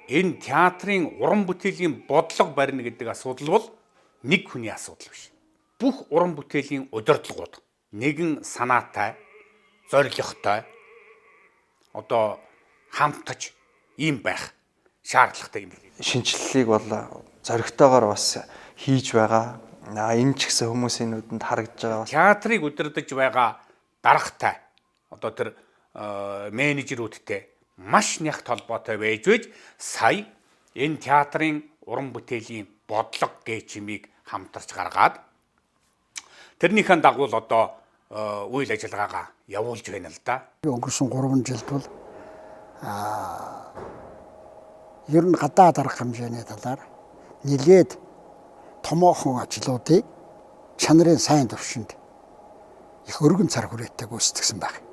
Энэ театрын уран бүтээлийн бодлого барина гэдэг асуудал бол нэг хүний асуудал биш. Бүх уран бүтээлийн удирдлагууд нэгэн санаатай, зорилготой, одоо хамтаж ийм байх шаардлагатай юм. Шинэчлэлийг бол зоригтойгоор бас хийж байгаа. Энэ ч гэсэн хүмүүсийн нүдэнд харагдаж байгаа. Театрыг удирдах байгаа даргатай, одоо тэр менежерүүдтэй маш нягт холбоотой байж сая энэ театрын уран бүтээлийн бодлого гэж юмыг хамтарч гаргаад тэрнийхэн дагуу л одоо үйл ажиллагаагаа явуулж байна л да. Өнгөрсөн 3 жилд бол ер нь гадаад арга хэмжээний талаар нэлээд томоохон ажлуудыг чанарын сайн түвшинд их өргөн цар хүрээтэй гүйцэтгэсэн байна.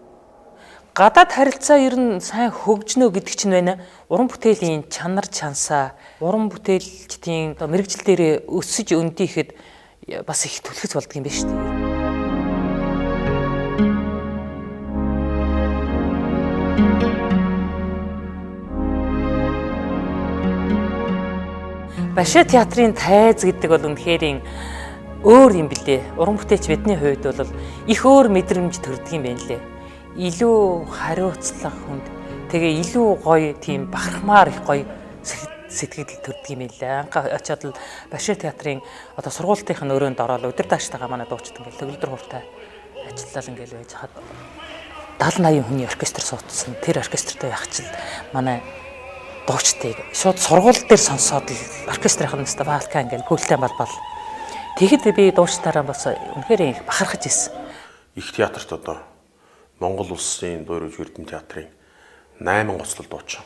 Гадаад харилцаа ер нь сайн хөгжнө гэдэг чинь байна. Уран бүтээлийн чанар чансаа, уран бүтээлчдийн мэргэжил дээрээ өсөж өндийхэд бас их түлхэц болдго юм байна шүү дээ. Большой театрын тайз гэдэг бол үнэхээр өөр юм билээ. Уран бүтээлч бидний хувьд бол их өөр мэдрэмж төрдөг юм байна лээ. Илүү хариуцлага хүнд, тэгээ илүү гоё тийм бахархмаар их гоё сэтгэл төрдөг юм байна лээ. Анх очиод л Большой театрын одоо сургуультынх нь өрөөнд ороод удирдагчтайгаа манай дуучид ингээл төгөлдөр хууртай ажиллал ингээл байж хаад 70 80 хүний оркестр суудсан. Тэр оркестртэй байх чил манай дуучдыг шууд сургууль дээр сонсоод л оркестрийнх нь өстө валка ингээл пүүлтэй балбал. Тэгэхэд би дуучтаараа бас үнэхээр их бахархаж ирсэн. Их театрт одоо Монгол улсын дуурайж Эрдэм театрын 8 гоцлол дуучин.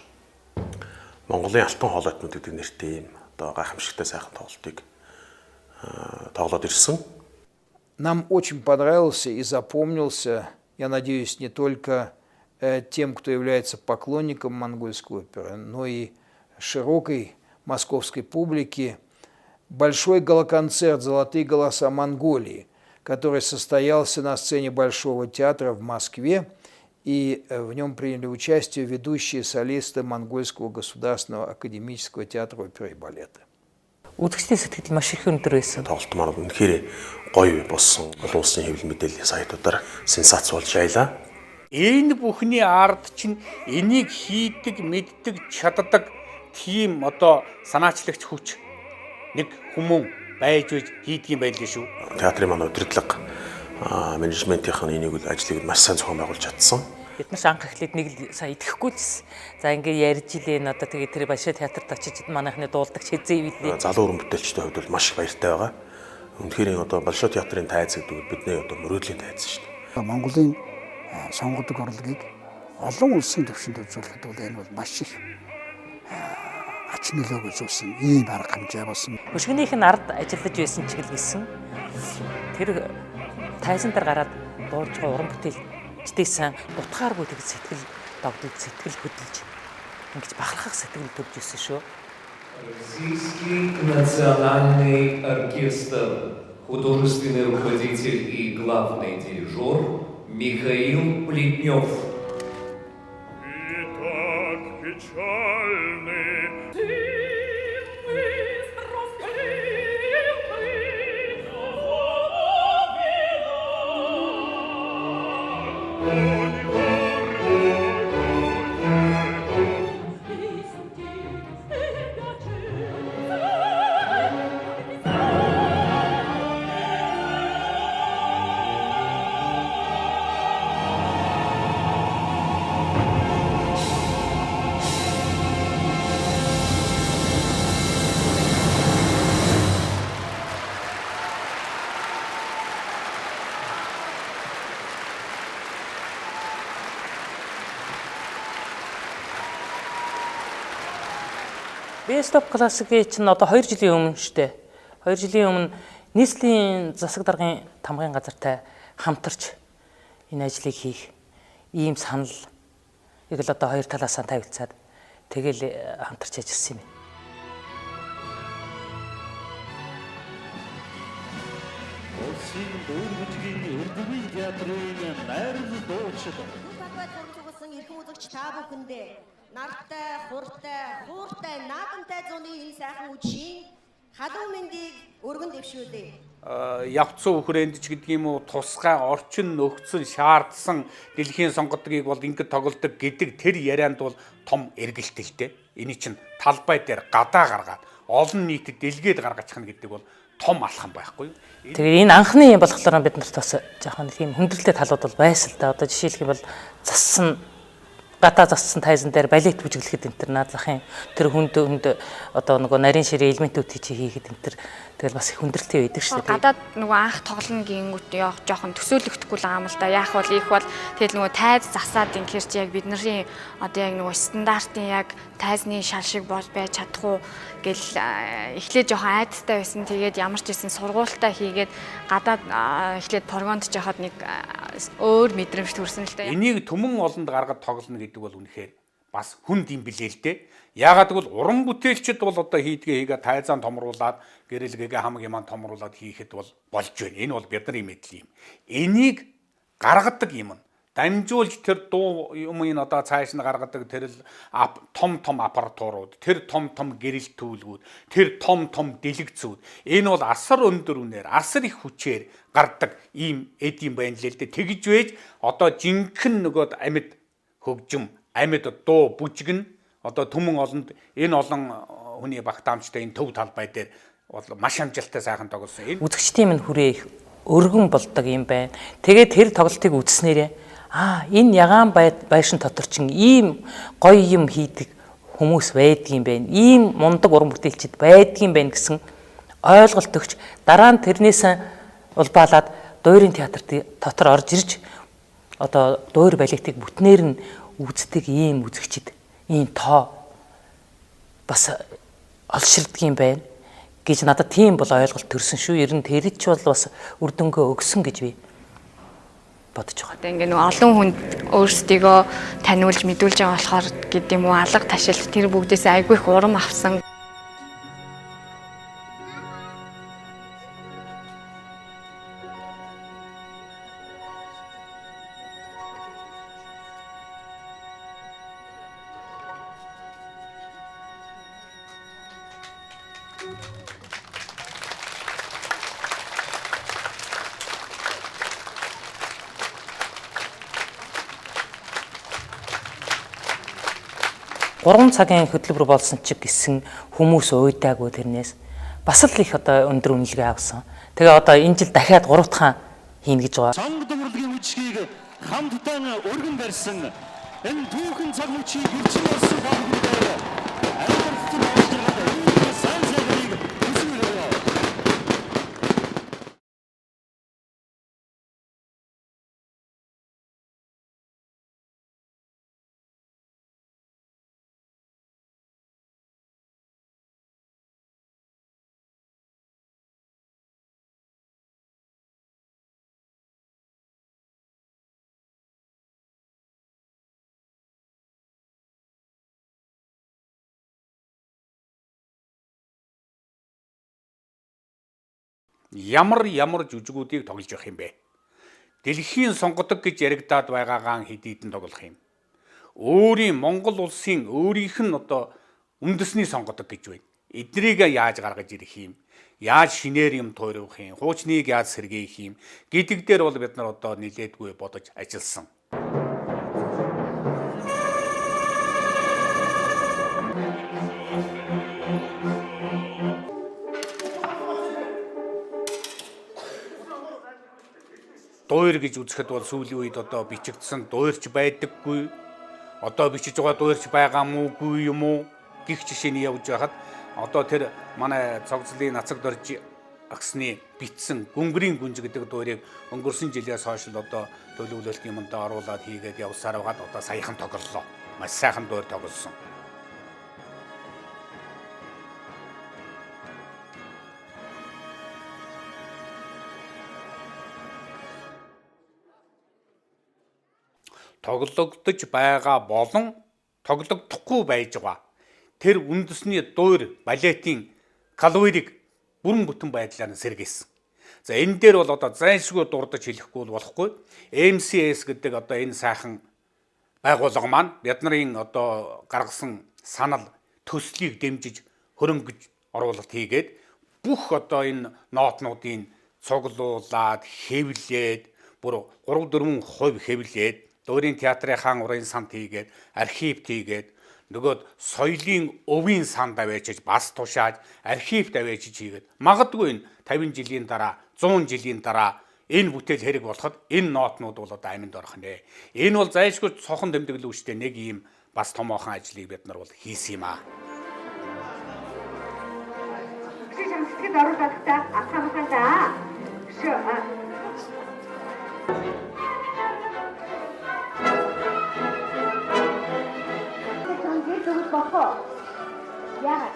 Монголын алтан хоолойтнууд гэдэг нэртэй ийм одоо гайхамшигтай сайхан тоглолтыг тоглоод ирсэн. Нам очень понравился и запомнился, я надеюсь, не только тем, кто является поклонником монгольской оперы, но и широкой московской публике, большой галоконцерт «Золотые голоса Монголии», который состоялся на сцене Большого театра в Москве, и в нем приняли участие ведущие солисты Монгольского государственного академического театра оперы и балета. Үзэгчдийн сэтгэл маш их өндөр байсан. Тоглолт маань үнэхээр гоё болсон. Олон улсын хэвлэл мэдээллийн сайтуудаар сенсац болж аялаа. Энэ бүхний ард чинь энийг хийдэг, мэддэг, чаддаг тийм одоо санаачлагч хүч нэг хүмүүн байж хийдэг юм байл шүү. Театрын манай удирдлага менежментийнх нь энийг ажлыг маш сайн зохион байгуулж чадсан. Бид нар анх эхлээд нэг л сайн идэхгүй л. За ингээ ярьж илээ н одоо тэгээ тэр Большой театрт очиж манайхны дуулдагч хэзээ ивлээ. Залуу уран бүтээлчдийн хувьд бол маш их баяртай байгаа. Үнэхээр одоо Большой театрын тайз гэдэг бидний одоо мөрөөдлийн тайз шүү дээ. Монголын сонгодог урлагийг олон улсын түвшинд үзүүлэхэд бол энэ бол маш их ач нөлөөг үзүүлсэн ийм арга хэмжээ болсон. Хөшгөнийх нь ард ажиллаж байсан ч гэлсэн. Тэр тайзан дээр гараад дуулж байгаа уран бүтээлчдээсэн утгааргүй тэг сэтгэл догдол, сэтгэл хөдлөж ингэж бахархах сэтгэл төрж ирсэн шүү. Российский национальный оркестр, художественный руководитель и главный дирижер Михаил Плетнев. И так печальны. Best of Classic-ийн чинь одоо 2 жилийн өмнө шүү дээ. 2 жилийн өмнө нийслэлийн засаг даргын тамгын газартай хамтарч энэ ажлыг хийх ийм санал яг л одоо хоёр талаасаа тавилцаад тэгэл хамтарч ажилласан юм байна. Улсын дүүргэжгийн Эрдэмийн театрын найрал дуучид. Тагвай цогцолсон эрхэм үзэгч та бүхэндээ Нартай, хуртай, хууртай, наадамтай зуны энэ сайхан үдшийн халуун мэндийг өргөн дэвшүүлье. Явцсан хүрээнд ч гэдэг юм уу, тусгай орчин нөхцөл шаардсан дэлхийн сонгодгийг бол ингэж тоглодог гэдэг тэр ярианд бол том эргэлтэлтэй. Эний чинь талбай дээр гадаа гаргаад олон нийтэд дэлгээд гаргачих нь гэдэг бол том алхам байхгүй юу? Тэгээ энэ анхны юм болохоор бид нарт бас жоохон тийм хүндрэлтэй талууд бол байсан л да. Одоо жишээлх юм бол зассан гадаа зассан тайзан дээр балет бүжиглэхэд энэ төр наад захын тэр хүнд хүнд одоо нөгөө нарийн ширээ элементүүд чи хийхэд энэ төр тэгэл бас их хүндрэлтэй байдаг шүү дээ. Гадаад нөгөө анх тоглоно гингүүт яах жоохон төсөөлөгдөхгүй л байгаа юм л да. Яах бол их бол тэгэл нөгөө тайз засаад ингэхэр чи яг бидний одоо яг нөгөө стандартын яг тайзны шал шиг бол байж чадах уу гэл эхлээд жоохон айдастай байсан. Тэгээд ямар ч гэсэн сургуультаа хийгээд гадаад эхлээд прогонд жахад нэг өөр мэдрэмж төрсөн л дээ. Энийг түмэн олонд гаргад тоглоно гэдэг бол үнэхээр бас хүнд юм билээ л дээ. Яагаад гэвэл уран бүтээлчд бол одоо хийдгээ хийгээ тайзан томруулад гэрэлгээгээ хамаг юмаа томруулад хийхэд бол болж байна. Энэ бол бидний мэдл юм. Энийг гаргадаг юм нь дамжуулж тэр дуу юм энэ одоо цааш нь гаргадаг тэр л том том аппаратурууд, тэр том том гэрэл түүлгүүд, тэр том том дэлгэцүүд энэ бол асар өндөр үнээр, асар их хүчээр гардаг ийм эд юм байна л л дээ. Тэгж байж одоо жинхэнэ нөгөө амьд хөгжим, амьд дуу бүжиг нь одоо түмэн олонд энэ олон хүний багтаамжтай энэ төв талбай дээр бол маш амжилттай сайхан тоглосон. Энэ үзэгчдийн минь хүрээ их өргөн болдог юм байна. Тэгээд тэр тоглолтыг үзснээрээ энэ ягаан байшин дотор чинь ийм гоё юм хийдэг хүмүүс байдгийн байх. Ийм мундаг уран бүтээлчд байдгийн байх гэсэн ойлголт өгч дараа нь тэрнээс улбаалаад дууrin театрт дотор орж ирж одоо дуур балетыг бүтнээр нь үздэг ийм үзэгчд, ийм тоо бас олширдаг юм байна гэж надад тийм бол ойлголт төрсөн шүү. Ер нь тэр ч бол бас үр дүнгээ өгсөн гэж би бодож байгаа. Одоо ингээ нөгөө олон хүнд өөрсдийгөө таниулж мэдүүлж байгаа болохоор гэдэг юм уу, алга ташил тэр бүгдээс айгүй их урам авсан. Гурван цагийн хөтөлбөр болсон ч гэсэн хүмүүс уйдаагүй тэрнээс бас л их одоо өндөр үнэлгээ авсан. Тэгээ одоо энэ жил дахиад 3 дахь хийнэ гэж байгаа. Цонх дуурлагын үжигийг хамтдаа өргөн барьсан энэ түүхэн цаг мөчийг эрчим олсон баахад амжилттай болж байгаа энэ сайн сайхныг хүсүүлээ. Ямар ямар жүжигүүдийг тоглож явах юм бэ? Дэлхийн сонгодог гэж яригадаад байгаагаан хэдийдэн тоглох юм. Өөрийн Монгол улсын өөрийнх нь одоо үндэсний сонгодог гэж байна. Эднийг яаж гаргаж ирэх юм? Яаж шинээр юм туйрах юм? Хуучныг яаж сэргээх юм? Гэдэг дээр бол бид нар одоо нилээдгүй бодож ажилласан. Дуур гэж үзэхэд бол сүүлийн үед одоо бичигдсэн дуурч байдаггүй. Одоо бичиж байгаа дуурч байгаа мó үгүй юм уу гих жишээний явж байхад одоо тэр манай цогцлын нацаг дорж агсны битсэн гүнгэрийн гүнж гэдэг дуурийг өнгөрсөн жилээс хойш л одоо төлөвлөлтийн юмдаа оруулаад хийгээд явсаар байгаад одоо саяхан тоглолоо. Маш сайхан дуур тоглосон. Тоглогдож байгаа болон тоглогдохгүй байж байгаа. Тэр үндэсний дуур балетын калорийг бүрэн бүтэн байдлаар нь сэргээсэн. За энэ дээр бол одоо зайлшгүй дурдж хэлэхгүй бол болохгүй. MCS гэдэг одоо энэ сайхан Байгууллага маань бид нарын одоо гаргасан санал төслийг дэмжиж хөрөнгөж оруулалт хийгээд бүх одоо энэ ноотнуудыг цуглуулад хэвлээд бүр 3 4% хэвлээд Дуурийн театрын хаан урын санд хийгээд архивт хийгээд нөгөөд соёлын өвийн санд аваачиж бас тушааж архивт аваачиж хийгээд магадгүй энэ 50 жилийн дараа 100 жилийн дараа энэ бүтээл хэрэг болоход энэ ноотнууд бол одоо аминд орох нэ. Энэ бол зайлшгүй цохон тэмдэглэл үүштэй нэг ийм бас томоохон ажлыг бид нар бол хийсэн юм аа. Сэтгэл оруулалтаа алхам алхам. Болох уу? Яагаад?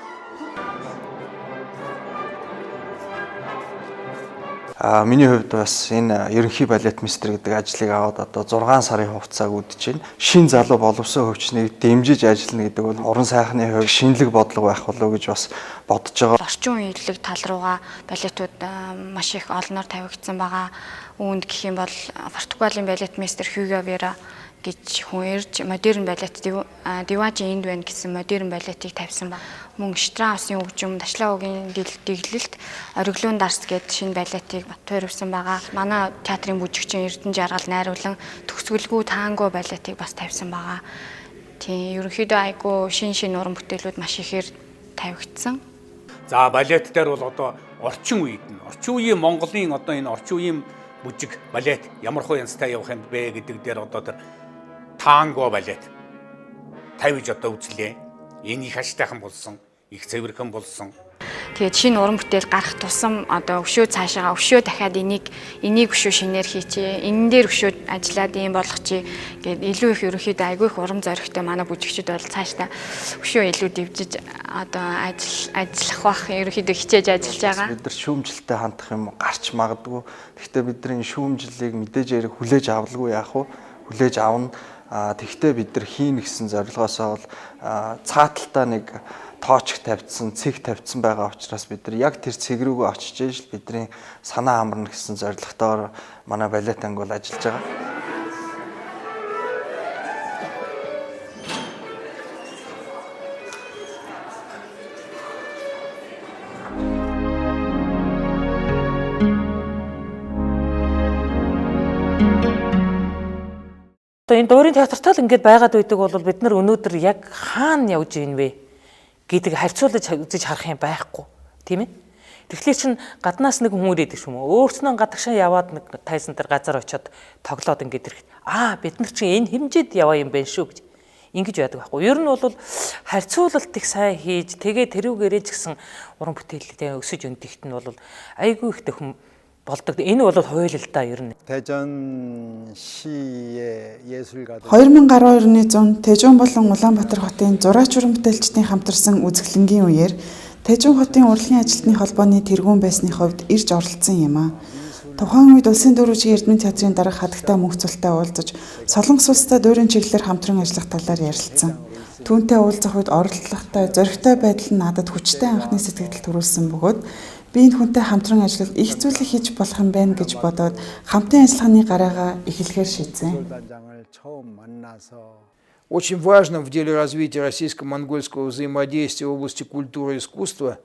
Миний хувьд бас энэ ерөнхий балетмейстер гэдэг ажлыг аваад одоо 6 сарын хугацааг үдэж байна. Шин залуу боловсон хөгжнийг дэмжиж ажиллана гэдэг бол уран сайхны хувьд шинэлэг бодлого байх болов уу гэж бас бодож байгаа. Орчин үеийн ирлэг тал руугаа балетууд маш их олноор тавигдсан байгаа. Үүнд гэх юм бол Португалийн балетмейстер Хьюго Вера гэж хүн ирж модерн балет Диважи энд байна гэсэн модерн балетыг тавьсан ба. Мөн Штрауссын хөгжим, Ташлаугийн дэглэлт Ориглон дарс гээд шинэ балетыг туйрвсан байгаа. Манай театрын бүжигчин Эрдэнэ Жаргал найруулан төгсгөлгүй танго балетыг бас тавьсан байгаа. Тийм, ерөнхийдөө айгүй шин шин уран бүтээлүүд маш ихээр тавигдсан. За балет дээр бол одоо орчин үед нь орчин үеийн Монголын одоо энэ орчин үеийн бүжиг балет ямар хуу янзтай явах юм бэ гэдэг дээр одоо тэр танго балет тавьж одоо үзлээ. Энэ их аштайхан болсон, их цэвэрхэн болсон. Тэгээд шинэ уран бүтээл гарах тусам одоо өшөө цаашаага өшөө дахиад энийг өшөө шинээр хийчихье. Энэ дээр өшөө ажиллаад ийм болгочих гээд илүү их ерөнхийдөө айгүй их урам зоригтой манай бүжигчид бол цаашдаа өшөө илүү дэвжиж одоо ажиллах бах ерөнхийдөө хичээж ажиллаж байгаа. Бид нар шүүмжлэлтэй хандах юм гарч магадгүй. Гэхдээ бидний шүүмжлэлийг мэдээж яриг хүлээж авалгүй яах вэ? Хүлээж авна. Тэгвэл бид нар хийнэ гэсэн зорилгоосоо бол цааталтаа нэг тоочг тавьдсан, цэг тавьдсан байгаа учраас бид нар яг тэр цэг рүүгээ очиж ижил бидний санаа амарна гэсэн зорилготойгоор манай балет анги бол ажиллаж байгаа. Одоо энэ дуурийн театртаа л ингээд байгаад байдаг бол бид нар өнөөдөр яг хаана явж ийн вэ гэдэг харьцуулаж үзэж харах юм байхгүй, тийм ээ. Тэгэхээр чин гаднаас нэг хүн ирээд юм уу? Өөрснөө гадагшаа яваад нэг тайзан дээр газар очиод тоглоод ингээд ирэхэд бид нар чинь энэ хэмжээд яваа юм байна шүү гэж ингэж байдаг байхгүй. Ер нь бол харьцуулалт их сайн хийж тэгээ тэрүүгээрээ ч гэсэн уран бүтээлтэй өсөж өндөйхт нь бол айгүй их төхөм болдог. Энэ бол хууль л да ер нь. 대전시의 예술가들 2012 оны зун Тэжон болон Улаанбаатар хотын зураач уран бүтээлчдийн хамтарсан үзэсгэлэнгийн үеэр Тэжон хотын урлагийн ажилтны холбооны тэргүүн байсны хувьд ирж оролцсон юм а. Тухайн үед Улсын дүр бүжгийн Эрдмийн театрын дарга хадагтай Мөнхцөлтэй уулзаж Солонгос улстай дуурийн чиглэлээр хамтран ажиллах талаар ярилцсан. Түүнтэй уулзах үед оролдлоготой, зоригтой байдал нь надад хүчтэй анхны сэтгэл төрүүлсэн бөгөөд би энэ хүнтэй хамтран ажиллаж их зүйлийг хийж болох юм байна гэж бодоод хамтын ажиллагааны гараагаа эхлэхээр шийдсэн. Очень важным в деле развития российско-монгольского взаимодействия в области культуры и искусства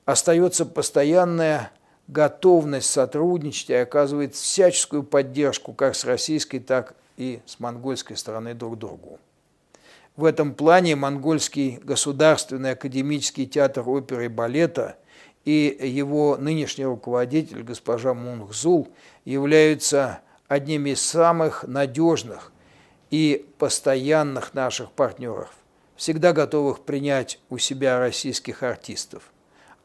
остается постоянная готовность сотрудничать и оказывать всяческую поддержку как с российской, так и с монгольской стороны друг другу. В этом плане Монгольский государственный академический театр оперы и балета и его нынешний руководитель, госпожа Мунхзул, являются одними из самых надежных и постоянных наших партнеров, всегда готовых принять у себя российских артистов,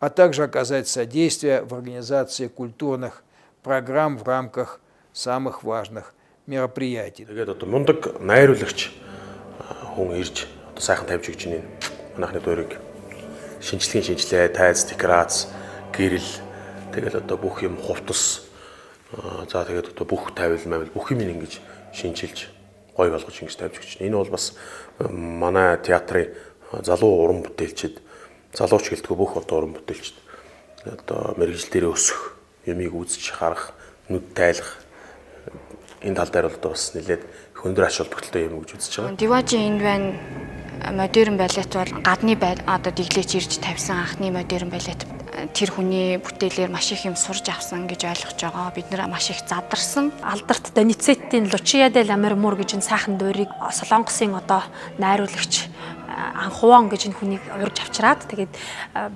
а также оказать содействие в организации культурных программ в рамках самых важных мероприятий. Тэгээд одоо мундаг найруулагч хүн ирж одоо сайхан тавьж өгч байна. Манайхны дуурийг шинжлэгийн шинжлээ, тайз, декорац, гэрэл, тэгэл одоо бүх юм хувцас, за тэгээд одоо бүх тавил мавил бүх юм ингэж шинжилж гой болгож ингэж тавьж өгч байна. Энэ бол бас манай театрын залуу уран бүтээлчид, залууч гэлтгүй бүх одоо уран бүтээлчид одоо мэргэжил дээр өсөх, юмыг үзэж харах, нүд тайлах Энэ тал дээр бол одоо бас нэлээд их өндөр ач холбогдолтой юм гэж үзэж байгаа. Диважи энд байна модерн балет бол гадны одоо дэглээч ирж тавьсан анхны модерн балет тэр хүний бүтээлээр маш их юм сурж авсан гэж ойлгож байгаа. Бид нэр маш их задарсан. Алдарт Доницеттийн Лучия де Ламермур гэж энэ сайхан дуурийг Солонгосын одоо найруулагч Анхуан гэж энэ хүнийг урьж авчираад тэгээд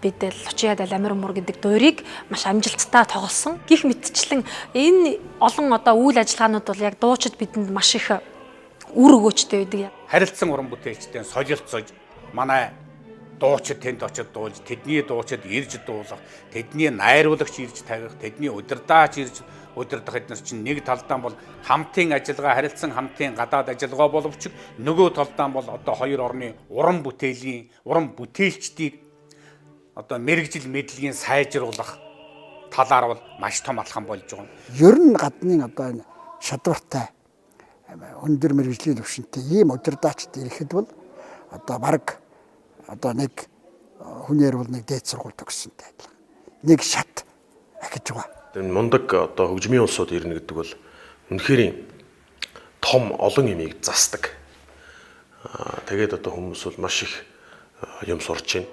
бид Лучия де Ламермур гэдэг дуурийг маш амжилттай тоглосон. Гэх мэтчлэн энэ олон одоо үйл ажиллагаанууд бол яг дуучид бидэнд маш их үр өгөөчтэй байдаг. Харилцан уран бүтээлчтэй солилцож манай дуучид тэнд очиж дуулж, тэдний дуучид ирж дуулах, тэдний найруулагч ирж тавих, тэдний удирдаач ирж удирдах эднэр чинь нэг талдаа бол хамтын ажиллагаа, харилцан хамтын гадаад ажиллагаа боловч нөгөө талдаа бол одоо хоёр орны уран бүтээлийн, уран бүтээлчдийг одоо мэрэгжил мэдлэгийн сайжруулах талаар бол маш том алхам болж байгаа. Ер нь гадны одоо энэ чадвартай өндөр мэрэгжлийн түвшинтэй ийм удирдаачд ирэхэд бол одоо баг одоо нэг хүнээр бол нэг дээд сургууль төгссөнтэй адилхан. Нэг шат ахиж байгаа. Энэ мундаг одоо хөгжмийн улсууд ирнэ гэдэг бол үнэхээр том олон юмыг засдаг. Тэгээд одоо хүмүүс бол маш их юм сурч байна.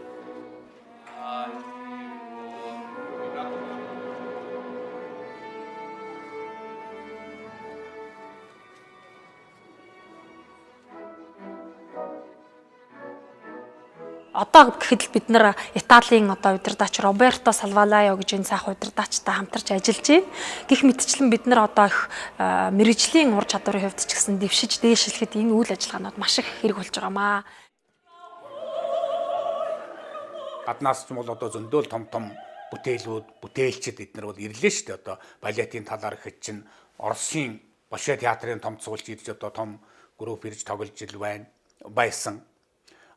Одоо гэхэд л бид нар Италийн одоо удирдаач Роберто Салвалайо гэж энэ сайхан удирдаачтай хамтарч ажиллаж байна. Гэх мэтчлэн бид нар одоо их мэрэгжлийн ур чадварын хувьд ч гэсэн дэвшиж дээшлэхэд энэ үйл ажиллагаанууд маш их хэрэг болж байгаамаа. Гаднаас ч юм бол одоо зөндөөл том том бүтээлүүд, бүтээлчд эднэр бол ирлээ шүү дээ. Одоо балетын талаар гэхэд чинь Оросын Болшой театрын том цуглаж ирж одоо том групп ирж тоглож ил байна байсан.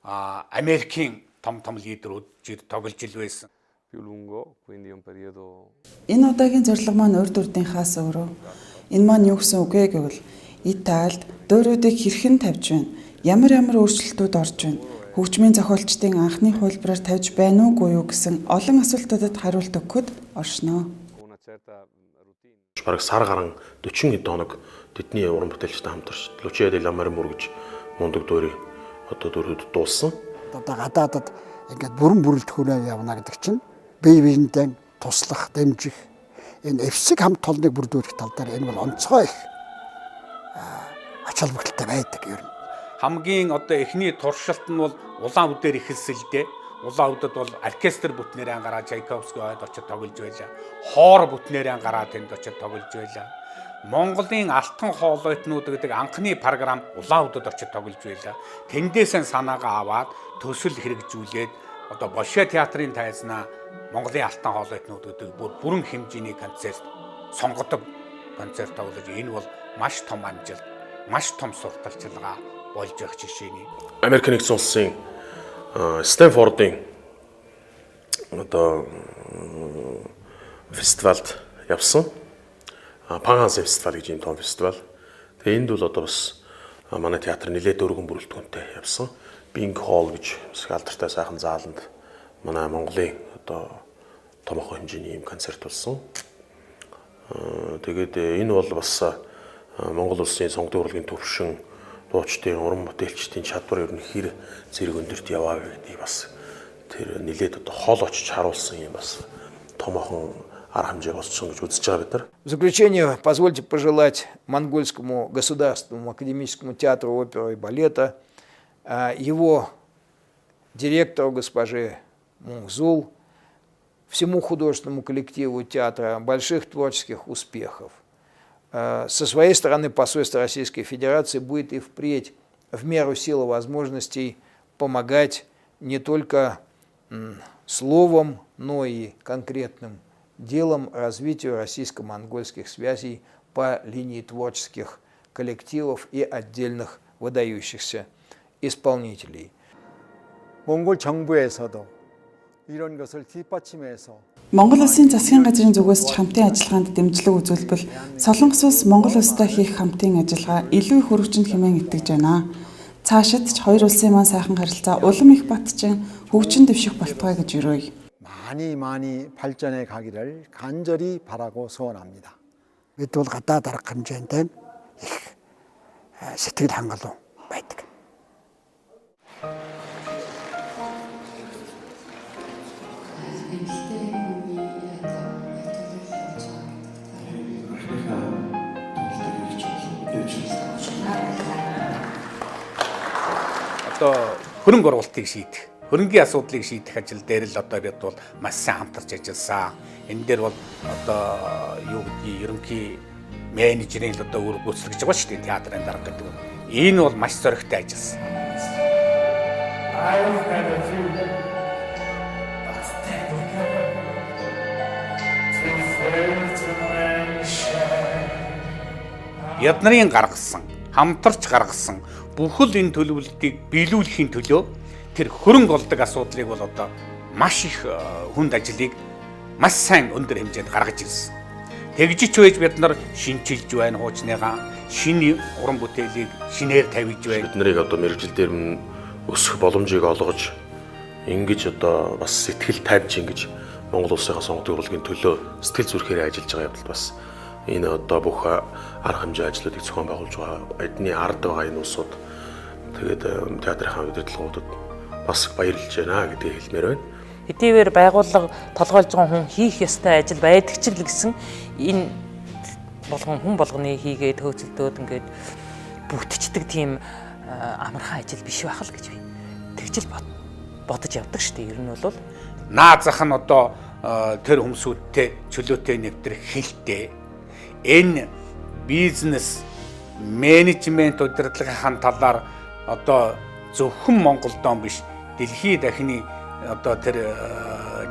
Америкийн том том лидерүүд жир тоглож ил байсан. Энэ удаагийн зорилго маань урд урдынхаас өөрөө. Энэ маань юу гэсэн үг вэ гэвэл Италид дуурайдыг хэрхэн тавьж байна? Ямар ямар өөрчлөлтүүд орж байна? Хөгжмийн зохиолчдын анхны хувилбараар тавьж байна уугүй юу гэсэн олон асуултуудад хариулт өгөхөд оршино. Бараг сар гарan 40 хэдэн хоног тэдний уран бүтээлчтэй хамтарч Лучия де Ламермур гэж мундаг дуурай одоо дөрөвд дуулсан. Одоо гадаадад ингээд бүрэн бүрэлдэхүүнээр явна гэдэг чинь бие биендээ туслах, дэмжих энэ эвсэг хамт толныг бүрдүүлэх тал дээр энэ бол онцгой их ач холбогдолтой байдаг ер нь. Хамгийн одоо эхний туршилт нь бол улаан үдээр эхэлсэн л дээ. Улаан үдэд бол оркестр бүтнээрээ гараад Чайковский ойд очиж тоглож байлаа. Хоор бүтнээрээ гараад тэнд очиж тоглож байлаа. Монголын алтан хоолойтнууд гэдэг анхны програм улаан үдэд очиж тоглож байлаа. Тэндээсээ санаагаа аваад төсөл хэрэгжүүлээд одоо Болшой театрын тайзнаа Монголын алтан хоолойтнууд гэдэг бүр бүрэн хэмжээний концерт сонгодог концерт тоглож энэ бол маш том амжилт, маш том сурталчилгаа болж явах жишээний. Америк нэгдсэн улсын Стэнфордын одоо фестивалд явсан. Панганс фестивал гэж ийм том фестивал. Тэгээ энд бол одоо бас манай театр нэлээд өргөн бүрэлдэхүүнтэй явсан. Бинг холл гэж бас алдартай сайхан зааланд манай Монголын одоо томоохон хэмжээний ийм концерт болсон. Тэгээд энэ бол бас Монгол улсын сонгодог урлагийн төвшин дуучдын уран бүтээлчдийн чадвар ер нь хэр зэрэг өндөрт яваа вэ гэдгийг бас тэр нэлээд одоо хол очиж харуулсан юм бас томоохон арга хэмжээ болсон гэж үзэж байгаа бид нар. В заключение позвольте пожелать Монгольскому государственному академическому театру оперы и балета, его директору госпоже Мунзул, всему художественному коллективу театра больших творческих успехов. Со своей стороны посольство Российской Федерации будет и впредь в меру сил и возможностей помогать не только словом, но и конкретным делом развитию российско-монгольских связей по линии творческих коллективов и отдельных выдающихся исполнителей. 몽골 정부에서도 이런 것을 뒷받침해서 Монгол Улсын засгийн газрын зүгээс ч хамтын ажиллагаанд дэмжлэг үзүүлбэл Солонгос улс Монгол улстай хийх хамтын ажиллагаа илүү их өргөжин хэмээн итгэж байна. Цаашид ч хоёр улсын маань сайхан харилцаа улам их батчин хөгжин дэвших болтугай гэж өрөөе. 많이 많이 발전해 가기를 간절히 바라고 소원합니다. Бид бол гадаад арга хэмжээнд их сэтгэл хангалуун байдаг. Одоо хөрөнгө оруулалтыг шийдэх, хөрөнгийн асуудлыг шийдэх ажил дээр л одоо бид бол маш сайн хамтарч ажилласан. Энэ дээр бол одоо юу гэдгийг ерөнхий менежерийн л одоо үүрэг гүйцэтгэж байгаа шүү дээ, театрын дарга гэдэг. Энэ бол маш зоригтой ажилласан. Бид нарын гаргасан, хамтарч гаргасан бүхэл энэ төлөвлөлтийг биелүүлэхийн төлөө тэр хөрөнгө олдог асуудлыг бол одоо маш их хүнд ажлыг маш сайн өндөр хэмжээнд гаргаж ирсэн. Тэгжич байж бид нар шинчилж байна, хуучныгаа шинэ уран бүтээлийг шинээр тавьж байна. Бид нарыг одоо мэргэжил дээр нь өсөх боломжийг олгож ингэж одоо бас сэтгэл тавьж ингэж Монгол улсынхаа сонгодог урлагийн төлөө сэтгэл зүрхээрээ ажиллаж байгаа явдал бас энэ одоо бүх арга хэмжээ ажлуудыг зохион байгуулж байгаа эдний ард байгаа энэ улсууд тэгээд театрынхаа удирдлагуудад бас баярлж байна гэдгийг хэлмээр байна. Хэдийгээр байгууллага толгойлж байгаа хүн хийх ёстой ажил байдаг ч л гэсэн энэ болгон хүн болгоны хийгээд хөөцөлдөөд ингээд бүтчдэг тийм амархан ажил биш байх л гэж би тэгжил бодож явдаг шүү дээ. Ер нь бол наа зах нь одоо тэр хүмүүсүүдтэй чөлөөтэй нэвтрэх хэлтэй энэ бизнес менежмент удирдлагын талаар одоо зөвхөн Монголдон биш дэлхийд дахины одоо тэр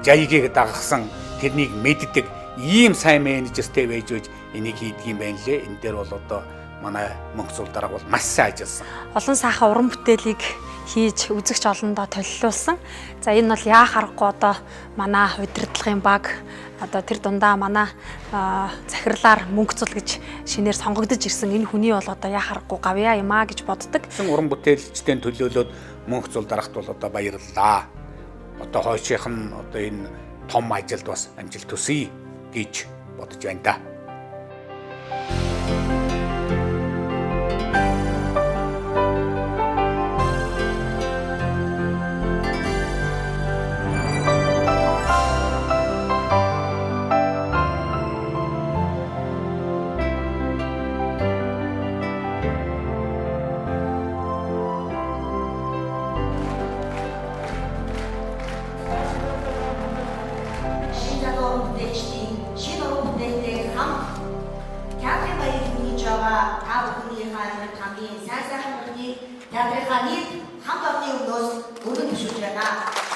жаягийг дагахсан тэрнийг мэддэг ийм сайн менежертэй байж байж энийг хийдэг юм байна лээ. Энэ дээр бол одоо манай Мөнх зул дарга бол маш сайн ажилласан. Олон сайхан уран бүтээлийг хийж үзэгч олондоо толилуулсан. За энэ бол яах аргагүй одоо манай удирдлагын баг одоо тэр дундаа манай захирлаар Мөнх зул гэж шинээр сонгогдож ирсэн энэ хүний бол одоо яах аргагүй гавьяа юм аа гэж боддог. Уран бүтээлчдийн төлөөлөөд Мөнх зул дарагт бол одоо баярлалаа. Одоо хойшийнх нь одоо энэ том ажилд бас амжилт хүсье гэж бодож байна да. Театрынхаа нийт хамт олонны өмнөөс өргөн төвшүүлж байна.